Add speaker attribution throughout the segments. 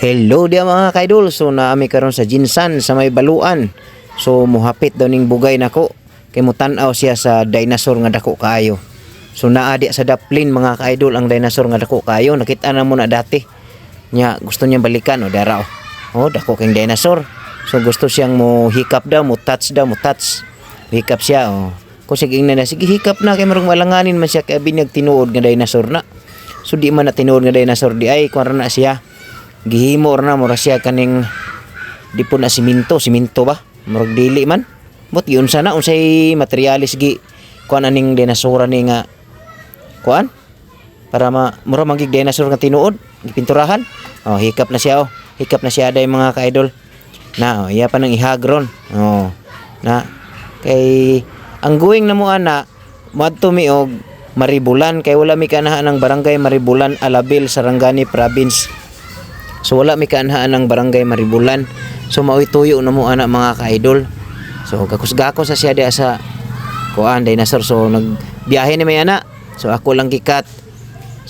Speaker 1: Hello dia, mga kaidol. So naa mi karon sa GenSan sa may Baluan. So muhapit daw ning bugay nako kay mutan-aw siya sa dinosaur nga dako kaayo. So naa di sa daplin, mga kaidol, ang dinosaur nga dako kaayo. Nakita na mo na dati. Nya gusto niya balikan o dara oh. Oh, dako kang dinosaur. So gusto siyang mo hikap daw, mo touch daw, mo touch. Hikap siya oh. Kung sige na, sige hikap na kay marong malanganin man siya kay abi niyag tinuod nga dinosaur na. So di man na tinuod nga dinosaur di ay kuan ra na siya, gihimo ra na, mura siya kaning di po na siminto, siminto ba? Murag dili man. But giunsa na, unsay materyales gi kuan aning dinosaur ni nga kuan para ma mura magig dinosaur nga tinuod gipinturahan. Oh, hikap na siya oh. Hikap na siya day, mga ka-idol. Na oh, iya pa nang ihagron. Oh. Na kay ang going na mo ana, moadto mi og Maribulan kay wala mi kaanahan ng Barangay Maribulan, Alabel, Sarangani Province. So wala mi kaanahan ng Barangay Maribulan. So maoy tuyo na mo ana, mga ka-idol. So gakus-gakos sa siya diha sa kuan dinosaur. So nagbiyahe ni may ana. So ako lang gikat.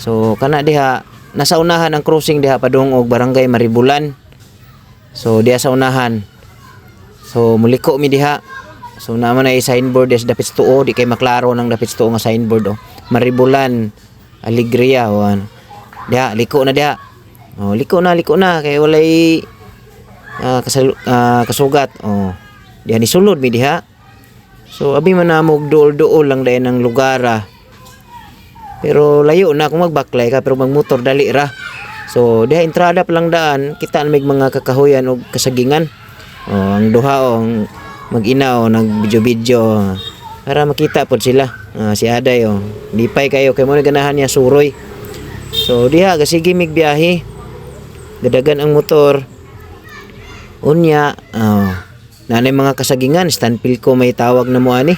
Speaker 1: So kana diha nasa unahan ang crossing diha padung og Barangay Maribulan. So diha sa unahan. So muliko mi diha. So naman ay signboard des dapit sa tuo, di kay maklaro ng dapit sa tuo nga signboard oh. Maribulan, Alegria o ano. Diha liko na diha. Oh, liko na kay walay kasugat. Oh. Diha ni sulod mi diha. So abi man na mo duol-duol lang dayon ang lugar ah. Pero layo na kung magbaklay ka, pero magmotor dali ra. So diha entrada pa lang daan, kita na may mga kakahuyan og kasagingan. Oh, ang duha oh, ang mag-ina oh, nag-video-video oh, para makita pod sila. Ah, si Aday oh, lipay kayo kay mo na ganahan niya suroy. So diha gasige mig biyahe. Gadagan ang motor. Unya, oh, nanay mga kasagingan, Stanpilko may tawag na mo ani.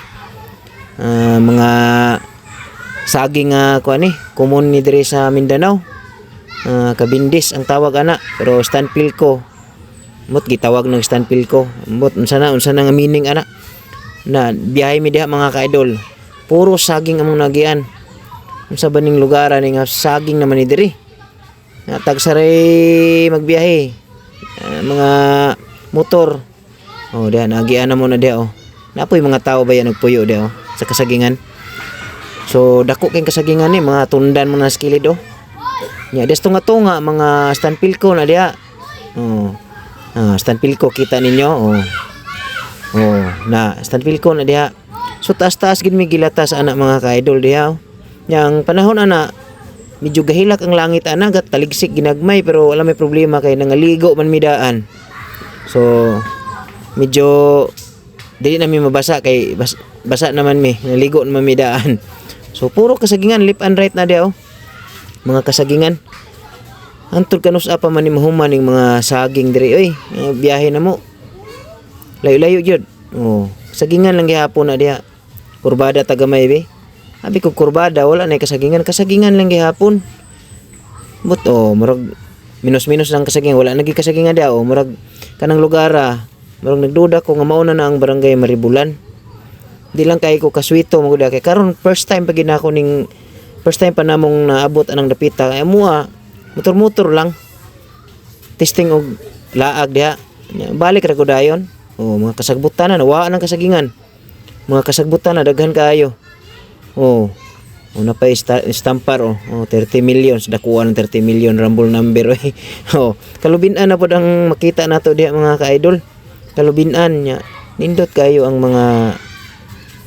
Speaker 1: Ah, mga saging nga kuan ni, common ni diri sa Mindanao. Ah, kabindis ang tawag ana, pero Stanpilko. Mot gitawag ng Stanpilko. Mot unsa na nga meaning ana. Na biyahe mi diha, mga ka-idol. Puro saging among nagian. Unsa ba ning lugar ani nga saging naman ni diri? Nga tagsaray magbiyahe. Ah, mga motor. Oh, diha nagian na mo na diha oh. Napoy mga tao ba yan nagpuyo diha oh, sa kasagingan. So dako kay kasagingan ni, mga tundan mga skilid oh. Nya des tunga-tunga mga Stanpilko na diha. Oh. Ah, Stanpilko kita ninyo oh. Oh, na Stanpilko na diha. So taas-taas gid mi gilatas ana, mga ka-idol, diha. Oh. Nya ang panahon ana medyo gahilak ang langit ana, gat taligsik ginagmay, pero wala may problema kay nangaligo man mi daan. So medyo dili na mi mabasa kay basa naman mi, naligo naman mi daan. So puro kasagingan left and right na diha oh. Mga kasagingan. Antod kanus pa man ni mahuman ning mga saging diri oy. Biyahe na mo. Layo-layo gyud. Oh, kasagingan lang gihapon na diha. Kurbada tagamay be. Abi ko kurbada wala na kasagingan, kasagingan lang gihapon. But oh, murag minus-minus lang kasagingan, wala nagi kasagingan diha oh, murag kanang lugar ah. Murag nagduda ko nga mauna na ang Barangay Maribulan. Di lang kay ko kaswito mo kay karon first time pa gid nako ning first time pa namong naabot anang dapita kay mua motor-motor lang. Testing og laag diha. Nya, balik ra ko dayon. Oh, mga kasagbutan na nawaa ng kasagingan. Mga kasagbutan na daghan kaayo. Oh. Una pa stampar oh. Oh, 30 million sa dakuan ng 30 million rumble number oy. Oh, kalubinan na pod ang makita nato diha, mga ka-idol. Kalubinan nya. Nindot kayo ang mga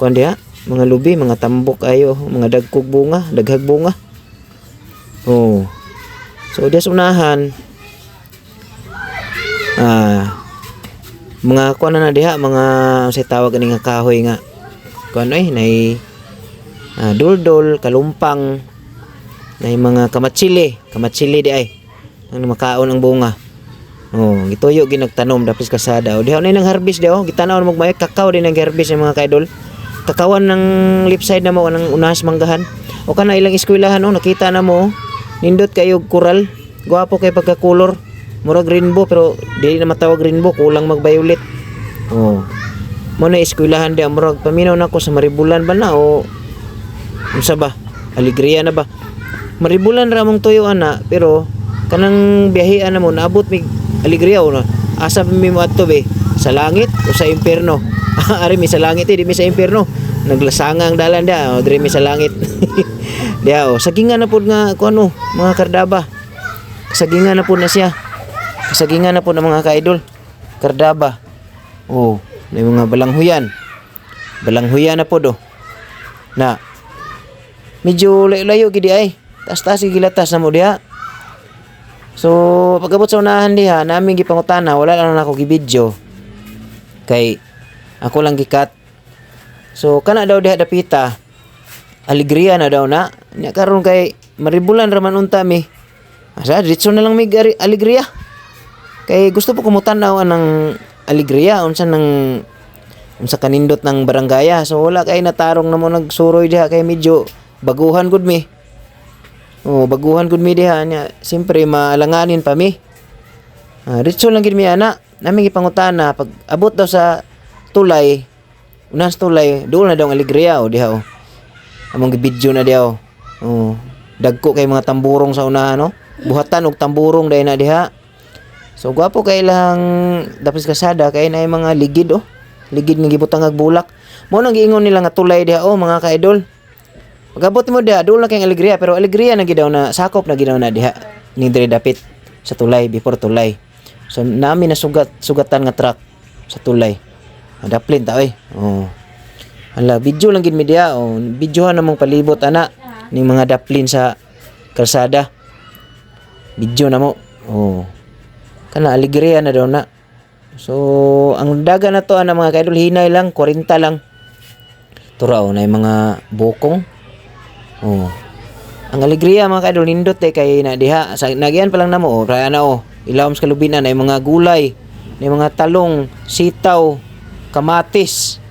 Speaker 1: kuan diha, mga lubi, mga tambok ayo, mga dagkog bunga, daghag bunga. Oh. So diha sa unahan mga kuan na na diha, mga unsay tawag ani nga kahoy nga kuan oy, nay duldol, kalumpang, nay mga kamatsili, kamatsili di ay ang makaon ang bunga. Oh, gituyo ginagtanom dapit kasada. O diha na nang harvest diha oh, gitanaw mo may kakao din ang harvest ng mga kaidol. Kakawan ng left side na mo ng unahas manggahan. O kana ilang eskwelahan oh, nakita na mo. Oh. Nindot kayo og kural. Gwapo kay pagka-color. Murag rainbow pero dili na matawag rainbow, kulang mag-violet. Oh. Mo na eskwelahan di, murag paminaw na ko sa Maribulan ba na o unsa ba? Alegria na ba? Maribulan ra mong tuyo ana, pero Kanang biyahean na mo naabot mig Alegria o na. Asa mi mo adto be? Sa langit o sa impierno? Ari mi sa langit eh, di mi sa impierno. Naglasanga ang dalan dia, o diri mi sa langit. Diha o, sagingan na pud nga kuno mga kardaba. Sagingan na pud na siya. Kasagingan na pud ang mga ka-idol. Kardaba. Oh, may mga balanghuyan. Balanghuyan na pud oh. Na medyo layo-layo gidi ay. Taas-taas gilatas na mo diha. So, pag-abot sa unahan diha, namin gipangutana, wala lang nako gibidyo. Kay ako lang gikat. So, kana daw diha dapita. Alegria na daw na. Nya karon kay maribulan ra man unta mi. Asa diretso na lang mig Alegria. Kay gusto po kumutan-aw anang Alegria unsa nang unsa kanindot ng barangaya. So wala kay natarong na mo nagsuroy diha kay medyo baguhan gud mi. Oh, baguhan gud mi diha nya. Siyempre maalanganin pa mi. Ah, diretso lang gid mi ana. Nami gipangutana pag abot daw sa tulay, unahan sa tulay, doon na daw ang Alegria o diha o. Among gibidyo na diha o. Oh, dagko kay mga tamburong sa unahan no. Buhatan og tamburong dahil na diha. So gwapo kay lang dapit kasada kay na mga ligid oh. Ligid nga gibutang ag bulak. Mao nang giingon nila nga tulay diha oh, mga ka-idol. Pag-abot mo diha, doon lang kay Alegria, pero Alegria na gid daw na sakop na gid daw na diha ni diri dapit sa tulay, before tulay. So nami na sugat sugatan nga truck sa tulay. Daplin ta oy. Oh. Hala, video lang gid mi diha oh. Videohan namong palibot ana ning mga daplin sa kalsada. Video na mo. Oh. Kana Alegria na daw na. So, ang daga na to ana mga kaidol, hinay lang, 40 lang. Tura oh, na yung mga bukong. Oh. Ang Alegria mga kaidol nindot eh kay na diha sa nagyan pa lang namo oh, kaya na oh, ilawom sa kalubinan na yung mga gulay, na yung mga talong, sitaw, kamatis.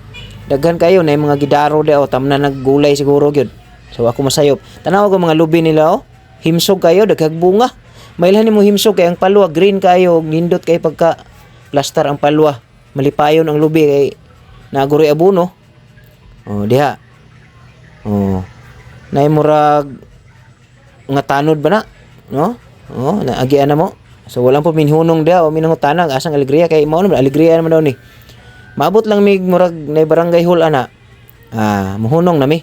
Speaker 1: Daghan kayo na yung mga gidaro dia oh, tamna naggulay siguro gyud. So ako masayop. Tanaw ko mga lubi nila oh. Himsog kayo, daghag bunga. Mailhan nimo himsog kay ang palwa green kayo, nindot kay pagka plaster ang palwa. Malipayon ang lubi kay naguroy abono. Oh, diha. Oh. Nay murag nga tanod ba na? No? Oh, naagian na mo. So walang po minhunong diha o minangutana asang Alegria kay mao naman Alegria naman daw ni. Maabot lang mig murag nay barangay hall ana. Ah, muhunong na mi.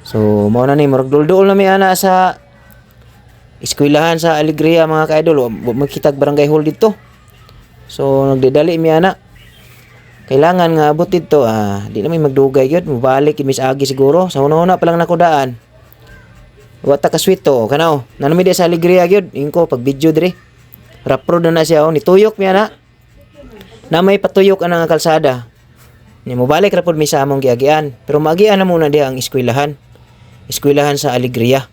Speaker 1: So mao na ni murag dulduol na mi ana sa eskwelahan sa Alegria mga ka-idol. Wa magkitag barangay hall dito. So nagdidali mi ana. Kailangan nga abot dito, ah, di na may magdugay gyud, mobalik mi sa agi siguro. Sa una-una pa lang nakudaan. Wa ta kaswito kanaw. Nanami di sa Alegria gyud, ingko pag video diri. Rough road na na siya oh, nituyok mi ana. Na may patuyok ana nga kalsada. Ni mobalik ra pud mi sa among giagian, pero maagian na muna diha ang eskwelahan. Eskwelahan sa Alegria.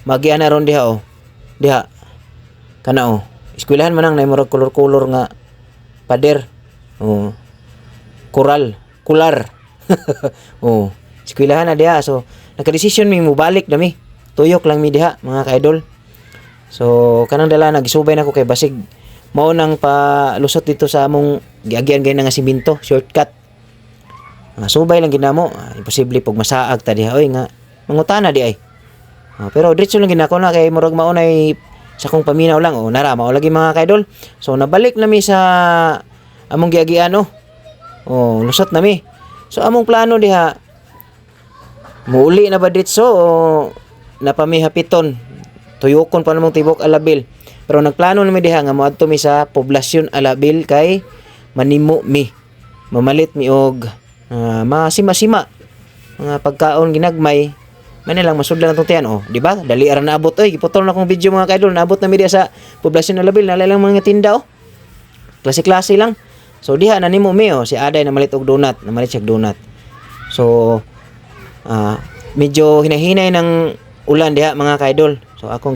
Speaker 1: Maagian na ron diha oh. Diha. Kana oh. Eskwelahan man ang nay murag kolor-kolor nga pader. Oh. Kural, kular. Oh, eskwelahan na diha. So, nakadesisyon mi mobalik na mi. Tuyok lang mi diha mga ka-idol. So, kanang dala nagisubay na ko kay basig mao nang palusot dito sa among giagian gay nga simento, shortcut. Ah, subay lang ginamo, ah, imposible pag masaag ta diha oy nga mangutana di ay. Ah, pero diretso lang ginako na kay murag mao nay sa kong paminaw lang oh, nara mao lagi mga ka-idol. So nabalik na mi sa among giagian oh. Oh, lusot na mi. So among plano diha muuli na ba diretso o napamihapiton tuyokon pa namong tibok Alabil. Pero nagplano na mi diha nga moadto mi sa poblasyon Alabil kay manimo mi. Mamalit mi og masima-sima mga pagkaon ginagmay. Man lang masudlan atong tiyan oh, di ba? Dali ra naabot oy, giputol na akong video mga kaidol, naabot na mi diha sa poblasyon Alabil, nalay lang mga tinda oh. Klase-klase lang. So diha na nimo mi oh, si Aday namalit og donut, namalit siya og donut. So medyo hinahinay ng ulan diha mga kaidol. So akong